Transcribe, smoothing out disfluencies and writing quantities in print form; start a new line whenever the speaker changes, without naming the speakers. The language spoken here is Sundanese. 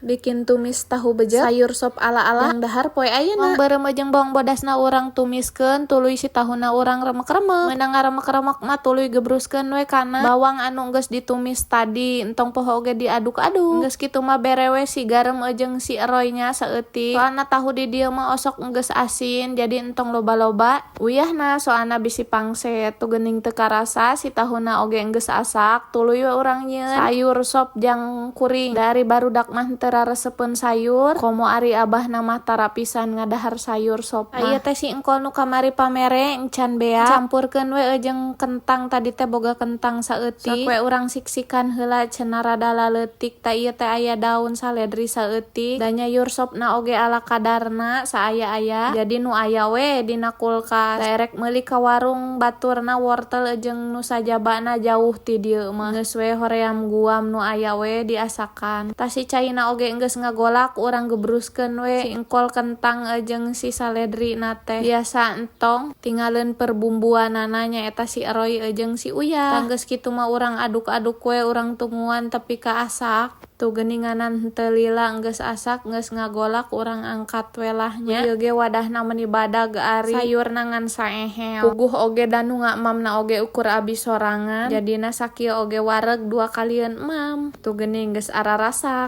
Bikin tumis tahu bejet, sayur sop ala-ala jang dahar poe ayeuna. Bawang beureum jeung bawang bodasna urang tumiskeun, tuluy si tahuna urang remek-remek. Meunang ngaremek-remek mah tuluy gebruskeun we kana bawang anu geus ditumis tadi, entong poho oge diaduk-aduk. Geus kitu mah bere we si garam jeung si eroynya saeutik. Soalna tahu di dieu mah osok geus asin, jadi entong loba-loba uyahna, soalna bisi pangset. Tuh geuning teu karasa si tahuna oge geus asak, tuluy we urang nyieun sayur sop jang kuring. Dari barudak mah teu raresepeun sayur, komo ari abahna mah tara pisan ngadahar sayur sop mah. Ieu teh si engkol nu kamari pamere encan beak, campurkeun we jeung kentang, tadi teh boga kentang saeutik. Sok we urang siksikan heula, cenah rada laleutik. Tah, ieu teh aya daun saledri saeutik da nyayur sopna oge ala kadarna, saaya-aya, jadi nu aya we dina kulkas. Da erek meuli ka warung baturna wortel jeung nu sajabana jauh ti dieu mah. Geus we hoream guam, nu aya we diasakan. Tah, si caina oge geus ngagolak, urang gebruskeun we si engkol, kentang jeung si saledri na teh. Biasa, entong tinggalin perbumbuanana, nyaeta si eroy jeung si uyah. Tah, geus kitu mah urang aduk-aduk we, urang tungguan tepi ka asak. Tuh geuninganan henteu lila geus asak, geus ngagolak, urang angkat we lah nya. Ieu ge wadahna meuni badag, ari sayurna ngan saehel. Puguh oge da nu ngamamna oge ukur abi sorangan, jadina sakieu oge wareg dua kalieun emam. Tuh geuning geus ararasak.